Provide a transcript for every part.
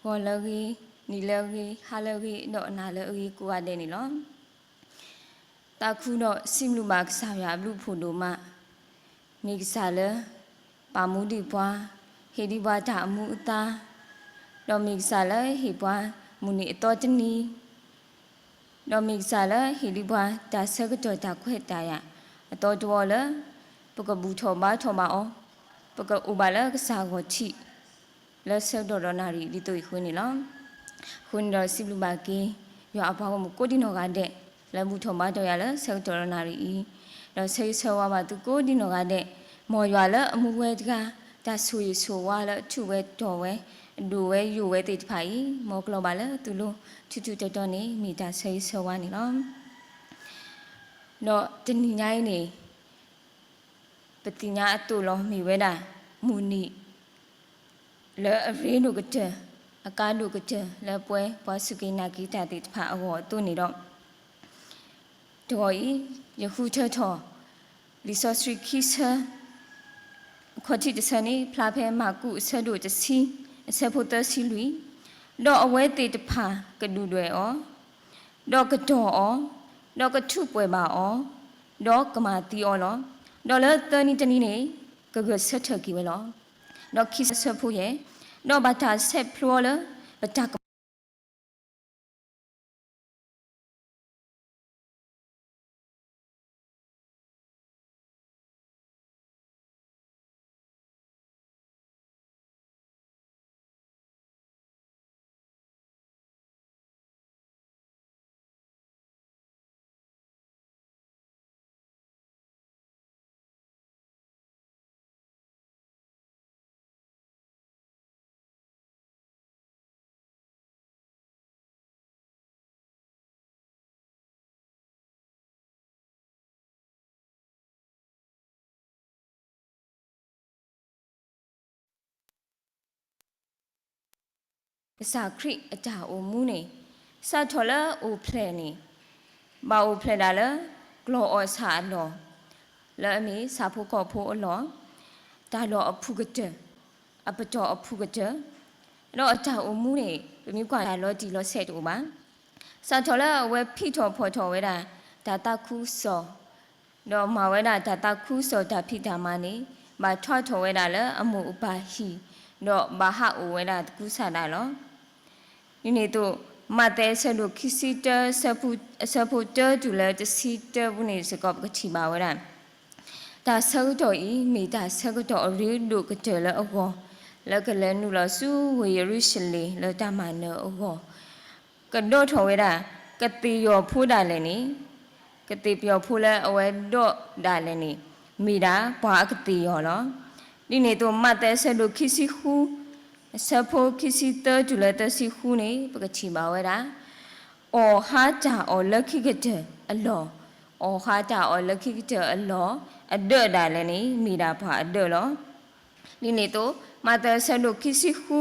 ဂီၤလၢအဂ့ၤ, နံၤလၢအဂ့ၤ, ဟါလၢအဂ့ၤ, ဒီးနၤလၢအဂ့ၤကိးဂၤဒဲးန့ၣ်လီၤ. သးခုဒီးစံးဘျုးဘၣ်ကစၢ်ယွၤအဘျုးအဖှိၣ်ဒိၣ်မး, မ့ၢ်ကစၢ်လၢ ပာ်မူဒံးပှၤ, ဟ့ၣ်ဒံးပှၤတၢ်အမူအသါ, ဒီးမ့ၢ်ကစၢ်လၢဟ့ၣ်ပှၤ မုၢ်နံၤအသီတနံၤ ဒီးမ့ၢ်ကစၢ်လၢဟ့ၣ်ဒံးပှၤ တၢ်ဆၢကတီၢ်တၢ်ခွဲးတၢ်ယာ် အသီတဝီလၢ ပကဘူၣ်ထီၣ်ဘါထီၣ်ဘၣ်အီၤ, ပကအိၣ်ဘၣ်လၢကစၢ်ဂီၢ်ထံး လၢဆၢကတီၢ်ဒီးနၣ်ရံၣ်ဒ်သိးအံၤအဃိန့ၣ်လီၤ. အဃိန့ၣ်ဒီးစံးဘျုးဘၣ်က့ၤ ယွၤအပှၤဂီၢ်မုၢ်ကိးဒံနီၢ်ဂၤဒဲး လၢဘူၣ်ထီၣ်ဘါထီၣ်ယၤလၢဆၢကတီၢ်ဒီးနၣ်ရံၣ်အံၤ, ဒီးဆၢဂ့ၤဆၢဝါဘၣ်သုကိးဒံနီၢ်ဂၤဒဲး, မ်ယွၤလၢအမူဝဲတဂၤ, တၢ်ဆိၣ်ဂ့ၤဆိၣ်ဝါလၢအထူးဝဲတီၤဝဲ, အဒိၣ်ဝဲယိာ်ဝဲသ့ၣ်တဖၣ်အံၤ မ်ကလီၤဘၣ်လၢသုလိၤ ထူးထူးတီၤတီၤန့ၣ် မ့ၢ်တၢ်ဆၢဂ့ၤဆၢဝါန့ၣ်လီၤ. ဒီးတနံၤညါအံၤန့ၣ် ပသ့ၣ်ညါအသိးလီၤ မ့ၢ်ဝဲဒၣ် မုၢ်နံၤ လၢအရ့ဒိၣ်ကတၢၢ်, အကါဒိၣ်ကတၢၢ် လၢပဝဲပှၤစူၢ်က့ၤနာ်က့ၤတၢ်သ့ၣ်တဖၣ်အဂီၢ်အသိးန့ၣ်ဒီး, တဂီၤအံၤ ယဃုထၢထီၣ် လံာ်စီဆှံခံဆၢ, အခီၣ်ထံးတဆၢန့ၣ် ဖျါဖဲမၢ်ကူးအဆၢဒိၣ်တဆံ အဆၢဖိသၢဆံလွံၢ်, ဒီးအဝဲသ့ၣ်တဖၣ်ကဒုၣ်ဒွဲၣ်အီၤ, ဒီးကတီၤအီၤ, ဒီးကထူးပှဲၤဘၣ်အီၤ, ဒီးကမၤသံအီၤလီၤ. ဒီးလၢသၢနံၤတနံၤန့ၣ် ကဂဲၤဆၢထၢၣ်က့ၤဝဲလီၤ. ဒီးခံဆၢဖိယဲၢ်, ဒီးဘၣ်တၢ်ဆဲးဖျိအီၤလၢ ပတၢ်က ကစၢ်ခရံာ်အတၢ်အိၣ်မူန့ၣ် စးထီၣ်လၢအအိၣ်ဖျဲၣ်န့ၣ် ဘၣ်အိၣ်ဖျဲၣ်ဒၣ်လၢ ကျီၢ်အီၣ်ဆၣ်အလီၢ်, လၢအမ့ၢ်ဆၣ်ဖိကီၢ်ဖိအလီၢ်, တၢ်လီၢ်အဖုၣ်ကတၢၢ်, အပတီၢ်အဖုၣ်ကတၢၢ်, ဒီးအတၢ်အိၣ်မူန့ၣ် ပမ့ၢ်ကွၢ်တၢ်လီၤတံၢ်လီၤဆဲးတအိၣ်ဘၣ်. စးထီၣ်လၢအဝဲဖံးထီၣ်ဖီၣ်ထီၣ်ဝဲဒၣ် တၢ်သးခုကစီၣ် ဒီးမၤဝဲဒၣ်တၢ်သးခုကစီၣ်တၢ်ဖံးတၢ်မၤန့ၣ် ဘၣ်ထွါထီၣ်ဝဲဒၣ်လၢအမိၢ်အပၢ်ဟံၣ်, ဒီးဘၣ်ဟးအိၣ်ဝဲဒၣ်သကူစၢ်ဒၣ်လီၤ. ဒ်န့ၣ်အသိး မးသဲအဆၢဒိၣ်ခံဆံတၢ အဆၢဖိတၢတုၤလၢတဆံတၢပူၤန့ၣ်စ့ၢ်ကီး ပကထံၣ်ဘၣ်ဝဲဒၣ် တၢ်ဆၢကတီၢ်အံၤ မ့ၢ်တၢ်ဆၢကတီၢ်အရ့ဒိၣ်ကတၢၢ်လၢအဂီၢ်, လၢကလဲၤနုာ်လီၤဆူဝ့ၢ်ယရူၤၡလ့ၣ်လၢတၢ်မၤနၢၤအဂီၢ်, ကဒီၣ်ထီၣ်ဝဲဒၣ် ကသ့ၣ်ယီၤဖိဒၣ်လဲာ်န့ၣ်, ကသ့ၣ်ပယီၤဖိလၢအဝဲဒီးဒၣ်လဲာ်န့ၣ် မ့ၢ်ဒၣ်ပှၤအကသ့ၣ်ယီၤလီၤ. ဒ်န့ၣ်အသိး မးသဲအဆၢဒိၣ်ခံဆံဃု အဆၢဖိခံဆံသၢတုၤလၢသၢဆံဃုန့ၣ် ပကထံၣ်ဘၣ်ဝဲဒၣ် အီၣ်ဟါတၢ်အီၣ်လၢခံကတၢၢ်အလီၢ်, အီၣ်ဟါတၢ်အီၣ်လၢခံကတၢၢ်အလီၢ်, အဒၢးဒၣ်လဲာ်န့ၣ် မ့ၢ်ဒၣ်ပှၤအဒၢးလီၤ. ဒ်န့ၣ်အသိး မးသဲအဆၢဒိၣ်ခံဆံဃု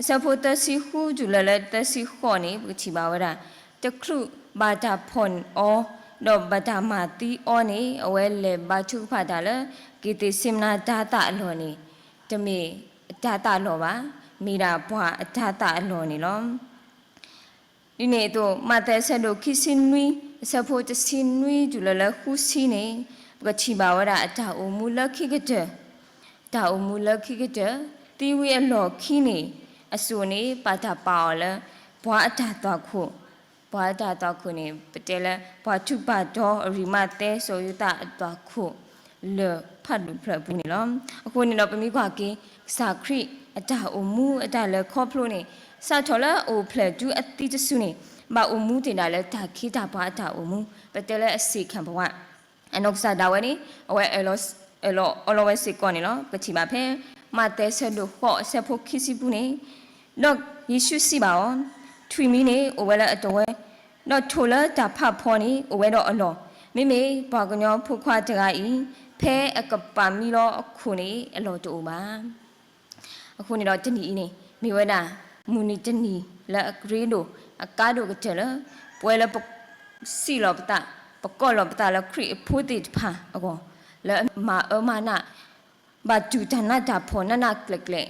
အဆၢဖိသၢဆံဃုတုၤလၢလၢသၢဆံဃိးန့ၣ် ပကထံၣ်ဘၣ်ဝဲဒၣ် တချုးဘၣ်တၢ်ဖီၣ်အီၤ ဒီးဘၣ်တၢ်မၤသံအီၤန့ၣ် အဝဲလဲၤဘါထုကဖၣ်တၢ်လၢ က့ၤသ့ၣ်စ့မနၤတၤသၣ်အလီၢ်န့ၣ် တမ့ၢ်အတၤသၣ်လီၢ်ဘၣ်, မ့ၢ်ဒၣ်ပှၤအတၤသၣ်အလီၢ်န့ၣ်လီၤ. ဒ်န့ၣ်အသိး မးသဲအဆၢဒိၣ်ခံဆံနွံ အဆၢဖိတဆံနွံတုၤလၢလၢဃုဆံန့ၣ် ပကထံၣ်ဘၣ်ဝဲဒၣ်အတၢ်အိၣ်မူလၢခံကတၢၢ်, တၢ်အိၣ်မူလၢခံကတၢၢ်, သံဝံၤအလီၢ်ခံန့ၣ် အစိၣ်န့ၣ် ပာ်တၢ်ပာ်အီၤလၢ ပှၤအတၢ်သွၣ်ခိၣ်, ပှၤအတၢ်သွၣ်ခိၣ်န့ၣ် ပတဲလၢ ပှၤထူးပှၤတီၤအရံၣ်မးသဲစီၤယိၤသးအသွၣ်ခိၣ် လၢၢ်ဖးဒိၣ်ဖျၢၣ်အပူၤန့ၣ်လီၤ. အဃိန့ၣ်ဒီး ပမ့ၢ်ကွၢ်က့ၤ ကစၢ်ခရံာ်အတၢ်အိၣ်မူအတၢ်လဲၤခီဖျိန့ၣ် စးထီၣ်လၢအအိၣ်ဖျဲၣ်တုၤအသံတစုန့ၣ် ဘၣ်အိၣ်မူတ့ၢ်ဒၣ်လၢတၢ်ခ့တၢ်ပှၤအတၢ်အိၣ်မူ ပတဲလၢအဆ့ၣ်ခၣ်ပဝး အနီၢ်ကစၢ်ဒၣ်ဝဲန့ၣ် အဝဲအၢၣ်လီၤအီလီၤဝဲစ့ၢ်ကီးန့ၣ်လီၤ. ပကထံၣ်ဘၣ်ဖဲ မးသဲအဆၢဒိၣ်ဃိးအဆၢဖိခံဆံပူၤန့ၣ်, ဒီးယ့ၣ်ၡူးစံးဘၣ်အီၤ, ထွံၣ်မံၤန့ၣ်အိၣ်ဝဲလၢအတဝၢ, ဒီးထိၣ်လၢတၢ်ဖးဖီန့ၣ်အိၣ်ဝဲဒီးအလီၢ်, မ့မ့ၢ်ပှၤကညီဖိခွါတဂၤအံၤ ဖဲအကပာ်မံလီၤအခိၣ်န့ၣ် အလီၢ်တအိၣ်ဘၣ်. အဃိန့ၣ်ဒီးတနံၤအံၤန့ၣ် မ့ၢ်ဝဲဒၣ် မုၢ်နံၤတနံၤလၢအရ့ဒိၣ် အကါဒိၣ်ကတၢၢ်လၢ ပဝဲလၢပ စံးလီၤပသး ပကိးလီၤပသးလၢခရံာ်အဖိသ့ၣ်တဖၣ်အဂီၢ် လၢအမၤအၢမၤနး ဘၣ်တူၢ်တၢ်နးတၢ်ဖှီၣ်နးနးကျဲးကျဲး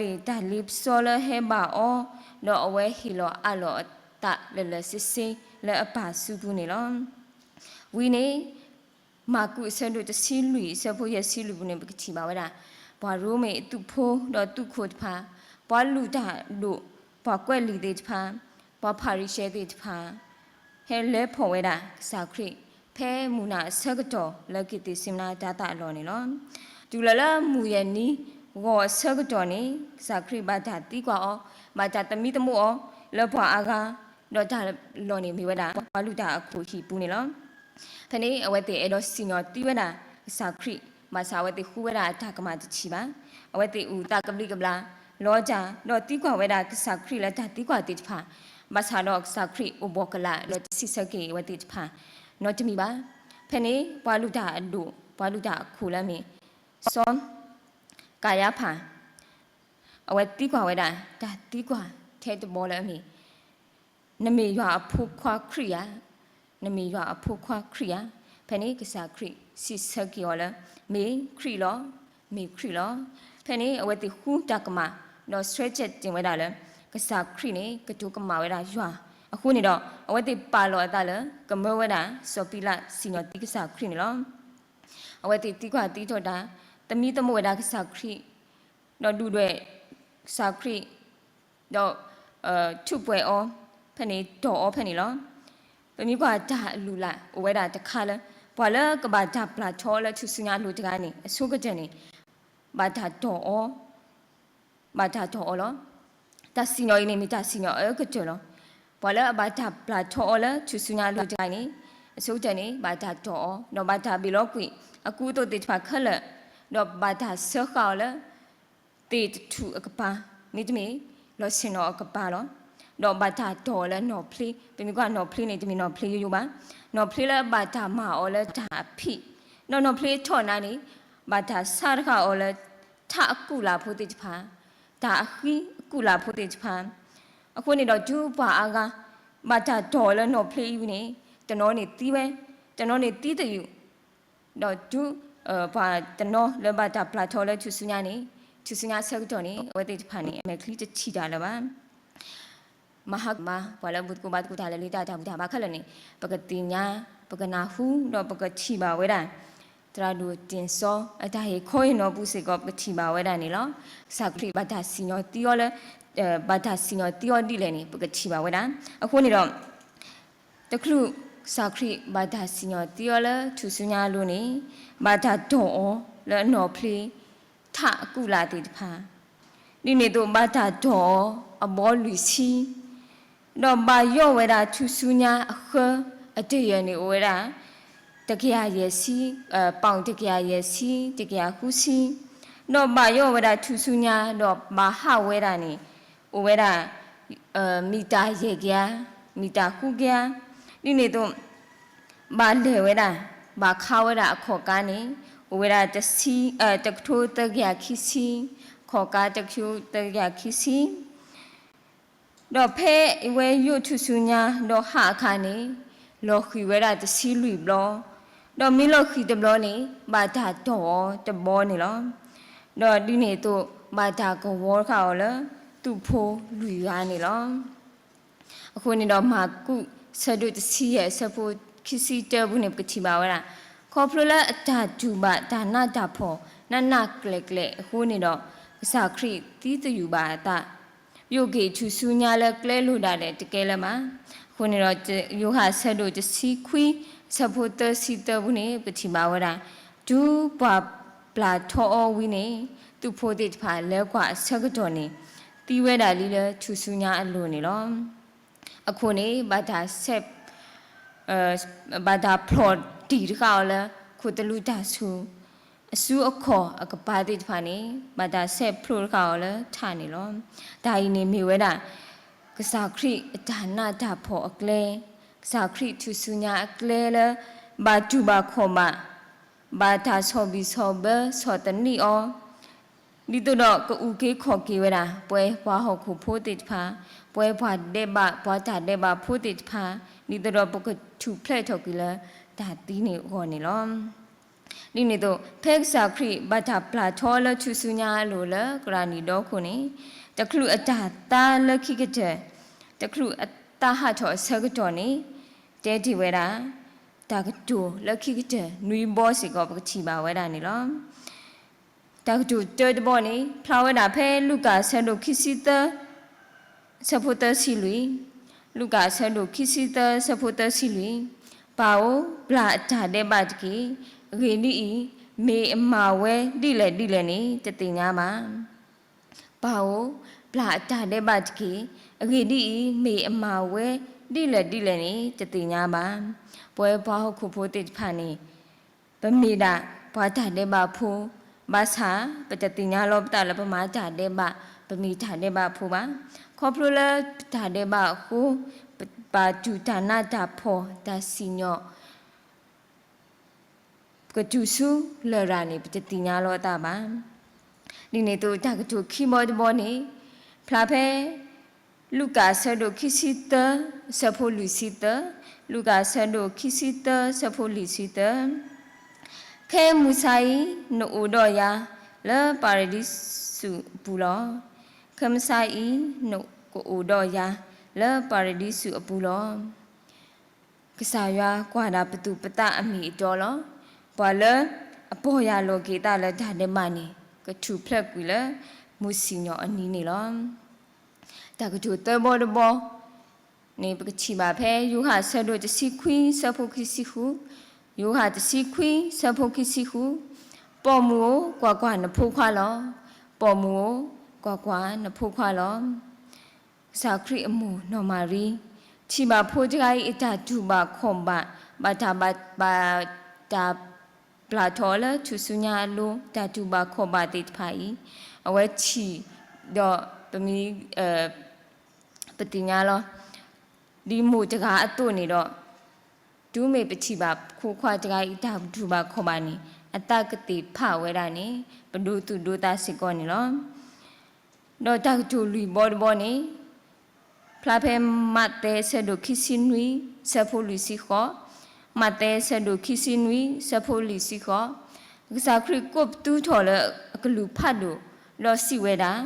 အဝဲမၤဝဲဒၣ်တၢ်လ့ပစီလၢဟဲဘၣ်အီၤ, ဒီးအဝဲဟ့ၣ်လီၤအးလီၤအသးလၢာ်လၢာ်ဆ့ဆ့လၢအပၢ်စုပူၤန့ၣ်လီၤ. ဝံၤန့ၣ် မၢ်ကူးအဆၢဒိၣ်တဆံလွံၢ်အဆၢဖိယဲၢ်ဆံလွံၢ်ပူၤန့ၣ် ပကထံၣ်ဘၣ်ဝဲဒၣ် ပှၤရိမ့ၤအသုးဖိဒီးသုးခိၣ်တဖၣ်, ပှၤလုၢ်တၢ်အဒိၣ်, ပှၤကွဲးလံာ်သ့ၣ်တဖၣ်, ပှၤဖၤရံၤၡဲသ့ၣ်တဖၣ် ဟဲလဲၤဖီၣ်ဝဲဒၣ်ကစၢ်ခရံာ် ဖဲမုၢ်နၤအဆၢကတီၢ်လၢက့ၤသ့ၣ်စ့မနၤတၤသၣ်အလီၢ်န့ၣ်လီၤ. တုၤလီၤလၢမုၢ်ယဲၢ်နံၤဂီၤအဆၢကတီၢ်န့ၣ် ကစၢ်ခရံာ်ဘၣ်တၢ်သံကွၢ်အီၤ, ဘၣ်တၢ်သမံသမိးအီၤ လၢပှၤအါဂၤ, ဒီးတၢ်လီၢ်န့ၣ်မ့ၢ်ဝဲဒၣ် ပှၤလုၢ်တၢ်အခိၣ်ဟံၣ်ပူၤန့ၣ်လီၤ. ဖဲန့ၣ်အဝဲသ့ၣ်အဲၣ်ဒိးစံၣ်ညီၣ်သံဝဲဒၣ်ကစၢ်ခရံာ်, ဘၣ်ဆၣ်အဝဲသ့ၣ်ဃုဝဲဒၣ်အတၢ်ကမၣ်တထံၣ်ဘၣ်. အဝဲသ့ၣ်အုၣ်သးကဘျံးကဘျၣ်လီၤတၢ်, ဒီးသံကွၢ်ဝဲဒၣ်ကစၢ်ခရံာ်လၢတၢ်သံကွၢ်သ့ၣ်တဖၣ်, ဘၣ်ဆၣ်ဒီးကစၢ်ခရံာ်အိၣ်ဘှီၣ်ကလာ် ဒီးတစံးဆၢက့ၤအဝဲသ့ၣ်တဖၣ် နီတမံၤဘၣ်. ဖဲန့ၣ် ပှၤလုၢ်တၢ်အဒိၣ်, ပှၤလုၢ်တၢ်အခိၣ်လၢအမ့ၢ် စီၤကၤယါဖး အဝဲသံကွၢ်ဝဲဒၣ် တၢ်သံကွၢ်ထဲတဘီလၢအမ့ၢ် နမ့ၢ်ယွၤအဖိခွါခရံာ်ဧါ, နမ့ၢ်ယွၤအဖိခွါခရံာ်ဧါ. ဖဲန့ၣ်ကစၢ်ခရံာ်စံးဆၢက့ၤအီၤလၢ မ့ၢ်ခရံာ်လီၤ, မ့ၢ်ခရံာ်လီၤ. ဖဲန့ၣ်အဝဲသ့ၣ်ဃုတၢ်ကမၣ်, ဒီးဆှၢဆၢတ့ၢ်ဝဲဒၣ်လၢ ကစၢ်ခရံာ်န့ၣ် ကတိၤကမၣ်ဝဲဒၣ်ယွၤ, အဃိန့ၣ်ဒီး အဝဲသ့ၣ်ပာ်လီၤအသးလၢ ကမၢဝဲဒၣ်စီၤပံလးစံၣ်ညီၣ်သံကစၢ်ခရံာ်န့ၣ်လီၤ. အဝဲသ့ၣ်သံကွၢ်သံထီၣ်တၢ်, သမံသမိးဝဲဒၣ်ကစၢ်ခရံာ်, ဒီးဒုၣ်ဒွဲၣ်ကစၢ်ခရံာ်, ဒီး ထူးပှဲၤအီၤဖဲန့ၣ်, တီၢ်အီၤဖဲန့ၣ်လီၤ. ပမ့ၢ်ကွၢ်တၢ်အလုၢ်အလၢ်အိၣ်ဝဲဒၣ်တခါလၢ ပှၤလၢကဘၣ်တၢ်ပျၢ်ထီအီၤလၢထူၣ်စုညါအလိၤတဂၤန့ၣ် အဆိကတၢၢ်န့ၣ် ဘၣ်တၢ်တီၢ်အီၤ, ဘၣ်တၢ်တီၢ်အီၤလီၤ. တၢ်စံၣ်ညီၣ်အံၤန့ၣ် မ့ၢ်တၢ်စံၣ်ညီၣ်အအၢကတၢၢ်လီၤ. ပှၤလၢအဘၣ်တၢ်ပျၢ်ထီအီၤလၢထူၣ်စုညါအလိၤတဂၤန့ၣ် အဆိကတၢၢ်န့ၣ် ဘၣ်တၢ်တီၢ်အီၤ, ဒီးဘၣ်တၢ်ဘ့ၣ်လီၤကွံာ်အကူအသိးသ့ၣ်တဖၣ်ခဲလၢာ်, ဒီးဘၣ်တၢ်စၢဃာ်အီၤလၢ သ့ၣ်တထူၣ်အကပၤ, မ့တမ့ၢ် လီၤဆ့ၣ်နီၤအကပၤလီၤ. ဒီးဘၣ်တၢ်တီၢ်အီၤလၢနီၣ်ဖျ့, ပမ့ၢ်ကွၢ်နီၣ်ဖျ့န့ၣ် တမ့ၢ်နီၣ်ဖျ့ယိယိဘၣ်. နီၣ်ဖျ့လၢဘၣ်တၢ်မၤအီၤလၢတၢ်အဖံး, ဒီးနီၣ်ဖျ့အထီၣ်နါန့ၣ် ဘၣ်တၢ်ဆါတဃာ်အီၤလၢ ထးအကူၣ်လာ်ဖိသ့ၣ်တဖၣ်, တၢ်အဃံအကူၣ်လာ်ဖိသ့ၣ်တဖၣ်. အဃိန့ၣ်ဒီးတုၤပှၤအါဂၤ ဘၣ်တၢ်တီၢ်အီၤလၢနီၣ်ဖျ့အံၤန့ၣ် တနီၤန့ၣ်သံဝဲ, တနီၤန့ၣ်သံတယုၢ်, ဒီးတုၤ ပှၤတနီၤလၢဘၣ်တၢ်ပျၢ်ထီအီၤလၢထူၣ်စုညါန့ၣ်, ထူၣ်စုညါဆၢကတီၢ်န့ၣ် အဝဲသ့ၣ်တဖၣ်န့ၣ် အမဲာ်ချံတထံၣ်တၢ်လၢၤဘၣ်. မၤဟးဂီၤမး ပှၤလၢအဘူးသကိးဘါသကိးတၢ်လၢလံာ်တၢ်တၢ်ဘူၣ်တၢ်ဘါခဲလၢာ်န့ၣ် ပကသ့ၣ်ညါ, ပကနၢ်ဟူ ဒီးပကထံၣ်ဘၣ်ဝဲဒၣ် သရၣ်ဒိၣ်တ့ၢ်စီအတၢ်ဟ့ၣ်ခီဟ့ၣ်နီၤပူၤစ့ၢ်ကီး ပကထံၣ်ဘၣ်ဝဲဒၣ်န့ၣ်လီၤ. ကစၢ်ခရံာ်ဘၣ်တၢ်စံၣ်ညီၣ်သံအီၤလၢ ဘၣ်တၢ်စံၣ်ညီၣ်သံအီၤဒ်လဲၣ်န့ၣ် ပကထံၣ်ဘၣ်ဝဲဒၣ်. အဃိန့ၣ်ဒီး တချုးကစၢ်ခရံာ်ဘၣ်တၢ်စံၣ်ညီၣ်သံအီၤလၢထူၣ်စုညါအလိၤန့ၣ် ဘၣ်တၢ်တီၢ်အီၤလၢအနီၣ်ဖျ့ ထးအကူၣ်လာ်သ့ၣ်တဖၣ်, ဒ်န့ၣ်အသိးဘၣ်တၢ်တီၢ်အီၤအဘီလွံၢ်ဆံ, ဒီးဘၣ်ယီၣ်ဝဲဒၣ်ထူၣ်စုညါအဃၢအတယၢၢ်န့ၣ်အိၣ်ဝဲဒၣ် တကယၤယဲၢ်ဆံ, ပီၣ်တကယၤယဲၢ်ဆံ, တကယၤဃုဆံ, ဒီးဘၣ်ယီၣ်ဝဲဒၣ်ထူၣ်စုညါ ဒီးဘၣ်ဟးဝဲဒၣ်န့ၣ် အိၣ်ဝဲဒၣ် မံၤတၢ်ယဲၢ်ကယၤ, မံၤတၢ်ဃုကယၤ, ဒ်န့ၣ်အသိး ဘၣ်လဲၢ်ဝဲဒၣ်, ဘၣ်ခးဝဲဒၣ်အခီၣ်ကါန့ၣ် အိၣ်ဝဲဒၣ်တဆံ, တကထိသၢကယၤခံဆံ, ခီၣ်ကါတကထိသၢကယၤခံဆံ ဒီးဖဲအဝဲယီၣ်ထူၣ်စုညါဒီးဟးအခါန့ၣ် လီၤဃံၤဝဲဒၣ်တဆံလွံၢ်ဘျီ, ဒီးမ့ၢ်လီၤဃံၤတဘျီန့ၣ် ဘၣ်တၢ်တီၢ်အီၤတဘီန့ၣ်လီၤ. ဒီးဒ်န့ၣ်အသိး ဘၣ်တၢ်ကဝီၤဃာ်အီၤလၢ သုးဖိလွံၢ်ဂၤန့ၣ်လီၤ. အဃိန့ၣ်ဒီး မၢ်ကူး ဆၢဒိၣ်တဆံယဲၢ် အဆၢဖိခံဆံတၢပူၤန့ၣ် ပကထံၣ်ဘၣ်ဝဲဒၣ် ခီဖျိလၢအတၢ်တူၢ်ဘၣ်တၢ်နးတၢ်ဖှီၣ် နးနးကျဲၤကျဲၤအဃိန့ၣ်ဒီး ကစၢ်ခရံာ်သံသယုၢ်ဘၣ်အသး ယိၣ်က့ၤထူၣ်စုညါလၢကျဲလိၤဒၣ်လဲာ်တကဲလၢၤဘၣ်. အဃိန့ၣ်ဒီး ယိၤဟၣ်ဆၢဒိၣ်တဆံခွံ အဆၢဖိသၢဆံသၢပူၤန့ၣ် ပထံၣ်ဘၣ်ဝဲဒၣ် တုၤပှၤပျၢ်ထီအီၤဝံၤန့ၣ် သုးဖိသ့ၣ်တဖၣ်လဲၤကွၢ်အဆၢကတီၢ်န့ၣ် သံဝဲဒၣ်လံလၢထူၣ်စုညါအလိၤန့ၣ်လီၤ. အခိၣ်န့ၣ် ဘၣ်တၢ်ဆဲး ဘၣ်တၢ်ဖျိးတံၢ်တဃာ်အီၤလၢ ခိၣ်သလုးတၢ်ဆူၣ် အစုအခီၣ်အကပၤသ့ၣ်တဖၣ်န့ၣ် ဘၣ်တၢ်ဆဲးဖျိးတဃာ်အီၤလၢထးန့ၣ်လီၤ. တၢ်အံၤန့ၣ်မ့ၢ်ဝဲဒၣ် ကစၢ်ခရံာ်အတၢ်နးတၢ်ဖှီၣ်အကျဲ, ကစၢ်ခရံာ်ထူၣ်စုညါအကျဲလၢ ဘၣ်တူၢ်ဘၣ်ခီၣ်ဘၣ်, ဘၣ်တၢ်ဆီၣ်ဘံၣ်ဆီၣ်ဘၢဆီၣ်သနံးအီၤ ဒ်သိးဒီးကအုၣ်က့ၤခီၣ်က့ၤဝဲဒၣ် ပှၤပှၤဟီၣ်ခိၣ်ဖိသ့ၣ်တဖၣ်, ပှၤပှၤဒဲးဘး ပှၤတၢ်ဒဲးဘးဖိသ့ၣ်တဖၣ်, ဒ်သိးဒီးပကထူၣ်ဖျဲးထီၣ်ကွံာ်လၢတၢ်သံန့ၣ်အဂီၢ်န့ၣ်လီၤ. ဒ်န့ၣ်အသိး ဖဲကစၢ်ခရံာ်ဘၣ်တၢ်ပျၢ်ထီလၢထူၣ်စုညါအလိၤလၢကရၣ်နံၣ်ဒီခိၣ်န့ၣ်, တချုးအတၢ်သါလၢခံကတၢၢ်, တချုးအသးဟးထီၣ်အဆၢကတီၢ်န့ၣ်, တဲတ့ၢ်ဝဲဒၣ် တၢ်ကတိၤလၢခံကတၢၢ်နွံဘီစ့ၢ်ကီး ပကထံၣ်ဘၣ်ဝဲဒၣ်န့ၣ်လီၤ. တၢ်ကတိၤတၢတဘီန့ၣ် ဖျါဝဲဒၣ်ဖဲလူၤကၣ်အဆၢဒိၣ်ခံဆံသၢ ဆၢဖိသၢဆံလွံၢ်, လူၤကၣ်အဆၢဒိၣ်ခံဆံသၢ ဆၢဖိသၢဆံလွံၢ်, ပၢ်ဧၢ, ပျၢ်အတၢ်ဒဲးဘးတက့ၢ်. အဂ့ၢ်ဒ်အံၤ, မ့ၢ်အမၤဝဲဒ်လဲၣ်ဒ်လဲၣ်န့ၣ် တသ့ၣ်ညါဘၣ်. ပၢ်ဧၢ, ပျၢ်အတၢ်ဒဲးဘးတက့ၢ်. အဂ့ၢ်ဒ်အံၤ, မ့ၢ်အမၤဝဲဒ်လဲၣ်ဒ်လဲၣ်န့ၣ် တသ့ၣ်ညါဘၣ်. ပဝဲပှၤဟီၣ်ခိၣ်ဖိသ့ၣ်တဖၣ်န့ၣ် ပမ့ၢ်ဒၣ်ပှၤတၢ်ဒဲးဘးဖိ, ဘၣ်ဆၣ် ပတသ့ၣ်ညါလီၤပသးလၢပမၤတၢ်ဒဲးဘး, ပမ့ၢ်တၢ်ဒဲးဘးဖိဘၣ်. ခီဖျိလၢပတၢ်ဒဲးဘးအဃိ, ပဘၣ်တူၢ်တၢ်နးတၢ်ဖှီၣ် တၢ်စံၣ်ညီၣ် ကတုၤဆူလရာ်န့ၣ် ပတသ့ၣ်ညါလီၤအသးဘၣ်. ဒ်န့ၣ်အသိး တၢ်ကတိၤခံဘီတဘီန့ၣ် ဖျါဖဲ လူၤကၣ်အဆၢဒိၣ်ခံဆံသၢ ဆၢဖိလွံၢ်ဆံသၢ, လူၤကၣ်အဆၢဒိၣ်ခံဆံသၢ ဆၢဖိလွံၢ်ဆံသၢ, ခဲမုၢ်ဆါအံၤ နအိၣ်ဒီးယၤ လၢပၤရဒံစူးအပူၤလီၤ. ခဲမုၢ်ဆါအံၤ နကအိၣ်ဒီးယၤ လၢပၤရဒံစူးအပူၤလီၤ. ကစၢ်ယွၤကွၢ်ဒၣ်ပသူၣ်ပသးအမ့ၢ်အတီလီၤ. ပှၤလၢအပီၢ်ယၢ်လီၤက့ၤသးလၢတၢ်ဒဲးဘးန့ၣ် ကထူၣ်ဖျဲးကွံာ်လၢမုၢ်စံၣ်ညီၣ်အနံၤန့ၣ်လီၤ. တၢ်ကတိၤသၢဘီတဘီန့ၣ် ပကထံၣ်ဘၣ်ဖဲ ယိၤဟၣ်ဆၢဒိၣ်တဆံခွံ ဆၢဖိခံဆံဃု, ယိၤဟၣ်တဆံခွံ ဆၢဖိခံဆံဃု, ပိာ်မုၣ်ဧၢ, ကွၢ်ကွၢ်, နဖိခွါလီၤ. ပိာ်မုၣ်ဧၢ, ကွၢ်ကွၢ်, နဖိခွါလီၤ. ကစၢ်ခရံာ်အမိၢ်နီၢ်မၤရံ ထံၣ်ဘၣ်ဖိတဂၤအံၤအတၢ်တူၢ်ဘၣ်ခီၣ်ဘၣ်, ဘၣ်တၢ်ဘၣ်, ဘၣ်တၢ်ပျၢ်ထီၣ်လၢထူၣ်စုညါအလိၤ တၢ်တူၢ်ဘၣ်ခီၣ်ဘၣ်သ့ၣ်တဖၣ်အံၤ, အဝဲထံၣ်ဒီးပမ့ၢ် ပသ့ၣ်ညါလီၤ. ဒ်မိၢ်တဂၤအသိးန့ၣ်ဒီး, တုၤမ့ၢ်ပထံၣ်ဘၣ်ဖိခွါတဂၤအံၤ တၢ်တူၢ်ဘၣ်ခီၣ်ဘၣ်န့ၣ် အသးကသ့ၣ်ဖးဝဲဒၣ်န့ၣ် ပဒိသူၣ်ဒိသးစ့ၢ်ကီးန့ၣ်လီၤ. ဒီးတၢ်ကတိၤလွံၢ်ဘီတဘီန့ၣ် ဖျါဖဲမးသဲဆၢဒိၣ်ခံဆံနွံ ဆၢဖိလွံၢ်ဆံဃိး, မးသဲဆၢဒိၣ်ခံဆံနွံ ဆၢဖိလွံၢ်ဆံဃိး, ကစၢ်ခရံာ်ကိးပသူထီၣ်လၢအကလုၢ်ဖးဒိၣ် ဒီးစံးဝဲဒၣ်,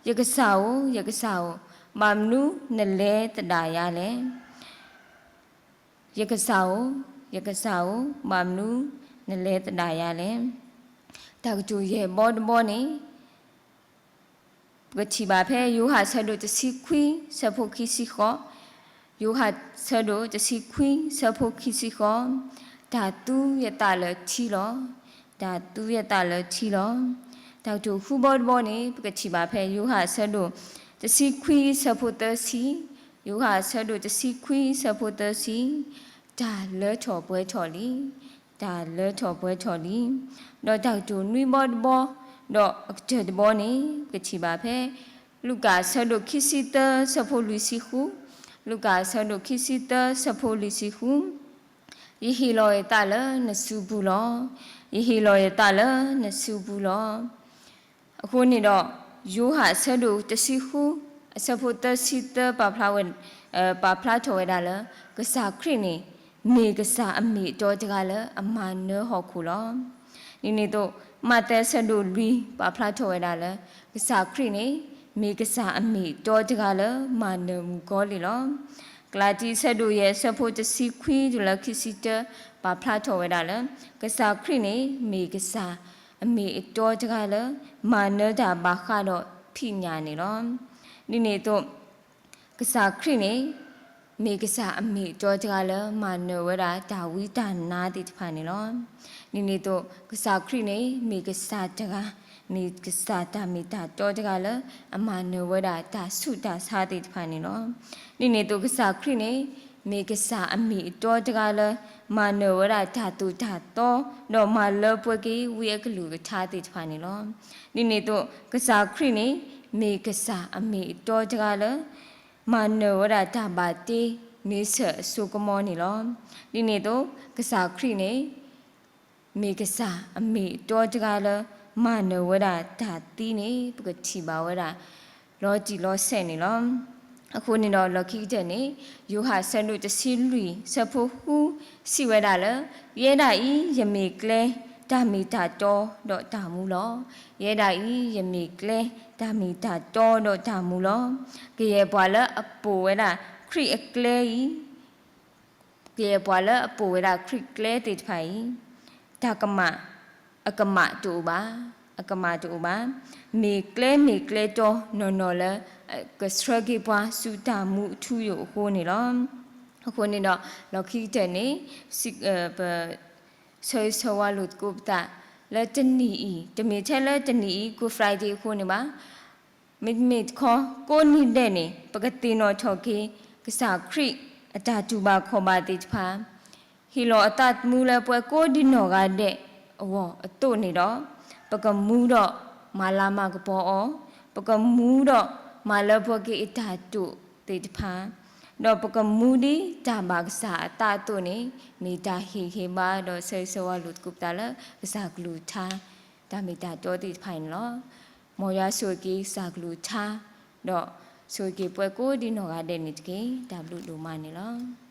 ယကစၢ်ဧၢ, ယကစၢ်ဧၢ, ဘၣ်မနုၤနလဲၤသဒၣ်ယၤလဲၣ်. ယကစၢ်ဧၢ, ယကစၢ်ဧၢ, ဘၣ်မနုၤနလဲၤသဒၣ်ယၤလဲၣ်. တၢ်ကတိၤယဲၢ်ဘီတဘီန့ၣ် ပကထံၣ်ဘၣ်ဖဲ ယိၤဟၣ်ဆၢဒိၣ်တဆံခွံ ဆၢဖိခံဆံဃိး, ယိၤဟၣ်ဆၢဒိၣ်တဆံခွံ ဆၢဖိခံဆံဃိး, တၢ်သူယသးလၢထံလီၤ. တၢ်သူယသးလၢထံလီၤ. တၢ်ကတိၤဃုဘီတဘီန့ၣ် ပကထံၣ်ဘၣ်ဖဲ ယိၤဟၣ်ဆၢဒိၣ်တဆံခွံ ဆၢဖိသၢဆံ, ယိၤဟၣ်ဆၢဒိၣ်တဆံခွံ ဆၢဖိသၢဆံ, တၢ်လၢထီၣ်ပှဲၤထီၣ်လံ, တၢ်လၢထီၣ်ပှဲၤထီၣ်လံ. ဒီးတၢ်ကတိၤနွံဘီတဘီ, ဒီးအကတၢၢ်တဘီန့ၣ် ပကထံၣ်ဘၣ်ဖဲ လူၤကၣ်အဆၢဒိၣ်ခံဆံသၢ ဆၢဖိလွံၢ်ဆံဃု, လူၤကၣ်အဆၢဒိၣ်ခံဆံသၢ ဆၢဖိလွံၢ်ဆံဃု, ယဟ့ၣ်လီၤယသးလၢနစုပူၤလီၤ. ယဟ့ၣ်လီၤယသးလၢနစုပူၤလီၤ. အဃိန့ၣ်ဒီး ယိၤဟၣ်အဆၢဒိၣ်တဆံဃု အဆၢဖိသၢဆံသၢ ပာ်ဖျါဝဲ, ပာ်ဖျါထီၣ်ဝဲဒၣ်လၢ ကစၢ်ခရံာ်န့ၣ် မ့ၢ်ကစၢ်အမ့ၢ်အတီတဂၤလၢအမၤနၢၤဟီၣ်ခိၣ်လီၤ. ဒ်န့ၣ်အသိး မးသဲအဆၢဒိၣ်လွံၢ် ပာ်ဖျါထီၣ်ဝဲဒၣ်လၢ ကစၢ်ခရံာ်န့ၣ် မ့ၢ်ကစၢ်အမ့ၢ်အတီတဂၤလၢမၤနၢၤမုၣ်ကီၤလံၢ်လီၤ. ကလၤတံအဆၢဒိၣ်ယဲၢ် အဆၢဖိတဆံခွံတုၤလၢခံဆံတၢ ပာ်ဖျါထီၣ်ဝဲဒၣ်လၢ ကစၢ်ခရံာ်န့ၣ် မ့ၢ်ကစၢ်အမ့ၢ်အတီတဂၤလၢ မၤနၢၤတၢ်ဘၣ်ဃးဒီးဖံးညၣ်န့ၣ်လီၤ. ဒ်န့ၣ်အသိး ကစၢ်ခရံာ်န့ၣ် မ့ၢ်ကစၢ်အမ့ၢ်အတီတဂၤလၢ မၤနၢၤဝဲဒၣ်တၢ်ဝံတၢ်နါသ့ၣ်တဖၣ်န့ၣ်လီၤ. ဒ်န့ၣ်အသိး ကစၢ်ခရံာ်န့ၣ် မ့ၢ်ကစၢ်တဂၤ, မ့ၢ်ကစၢ်တၢ်မ့ၢ်တၢ်တီတဂၤလၢ အမၤနၢၤဝဲဒၣ်တၢ်ဆူးတၢ်ဆါသ့ၣ်တဖၣ်န့ၣ်လီၤ. ဒ်န့ၣ်အသိး ကစၢ်ခရံာ်န့ၣ် မ့ၢ်ကစၢ်အမ့ၢ်အတီတဂၤလၢ မၤနၢၤဝဲဒၣ်တၢ်သိၣ်တၢ်သီ ဒီးမၤလၢပှဲၤက့ၤဝံအကလုၢ်ကထါသ့ၣ်တဖၣ်န့ၣ်လီၤ. ဒ်န့ၣ်အသိး ကစၢ်ခရံာ်န့ၣ် မ့ၢ်ကစၢ်အမ့ၢ်အတီတဂၤလၢ မၤနၢၤဝဲဒၣ်တၢ်ဘၣ်တ့ မ့ၢ်စၢၤအစိကမီၤန့ၣ်လီၤ. ဒ်န့ၣ်အသိး ကစၢ်ခရံာ်န့ၣ် မ့ၢ်ကစၢ်အမ့ၢ်အတီတဂၤလၢ မၤနၢၤဝဲဒၣ်တၢ်သံန့ၣ် ပကထံၣ်ဘၣ်ဝဲဒၣ် လီၤတံၢ်လီၤဆဲးန့ၣ်လီၤ. အဃိန့ၣ်ဒီး လီၢ်ခံကတၢၢ်န့ၣ် ယိၤဟၣ်ဆၢဒိၣ်တဆံလွံၢ် ဆၢဖိဃု စံးဝဲဒၣ်လၢ ယဲဒၣ်အံၤ ယမ့ၢ်ကျဲ တၢ်မ့ၢ်တၢ်တီဒီးတၢ်မူလီၤ. ယဲဒၣ်အံၤ ယမ့ၢ်ကျဲ, တၢ်မ့ၢ်တၢ်တီဒီးတၢ်မူလီၤ. ကယဲၢ်ပှၤလၢအပိာ်ဝဲဒၣ် ခရံာ်အကျဲအံၤ, ကယဲၢ်ပှၤလၢအပိာ်ဝဲဒၣ်ခရံာ်ကျဲသ့ၣ်တဖၣ်အံၤ, တၢ်ကမၣ်, အကမၣ်တအိၣ်ဘၣ်, အကမၣ်တအိၣ်ဘၣ်. မ့ၢ်ကျဲမ့ၢ်ကျဲတီနီၢ်နီၢ်လၢ ကဆှၢက့ၤပှၤဆူတၢ်မူအထူအယိာ်အဃိန့ၣ်လီၤ. အဃိန့ၣ်ဒီး လီၢ်ခံကတၢၢ်န့ၣ် ပ ဆၢဂ့ၤဆၢဝါလိာ်သကိးပသး လၢတနံၣ်အံၤ, တမ့ၢ်ထဲလၢတနံၣ်အံၤ Good Friday အဃိန့ၣ်ဘၣ်. မ့တမ့ၢ်တခီ ကိးနံၤဒဲးန့ၣ် ပကသ့ၣ်နီၣ်ထီၣ်က့ၤ ကစၢ်ခရံာ်အတၢ်တူၢ်ဘၣ်ခီၣ်ဘၣ်သ့ၣ်တဖၣ်, ဟ့ၣ်လီၤအသးသမူလၢပှၤကိးဒံနီၢ်ဂၤဒဲးအဂီၢ်အသိးန့ၣ်ဒီး, ပကမူဒီးမၤလၤမၤကပီၤအီၤ, ပကမူဒီးမၤလၢပှဲၤက့ၤအတၢ်တိာ်သ့ၣ်တဖၣ် ဒီးပကမူဒ်တၢ်ဘၣ်ကစၢ်အသးအသိးန့ၣ်, မ့ၢ်တၢ်ဟ့ၣ်ဂံၢ်ဟ့ၣ်ဘါဒီးဆၢဂ့ၤဆၢဝါလိာ်သကိးပသးလၢ ကစၢ်ကလုၢ်ကထါ တၢ်မ့ၢ်တၢ်တီသ့ၣ်တဖၣ်အံၤန့ၣ်လီၤ. မ်ယွၤဆိၣ်ဂ့ၤက့ၤကစၢ်ကလုၢ်ကထါ, ဒီးဆိၣ်ဂ့ၤက့ၤပှၤကိးဒံနီၢ်ဂၤဒဲးန့ၣ်တက့ၢ်. တၢ်ဘျုးဒိၣ်မးန့ၣ်လီၤ.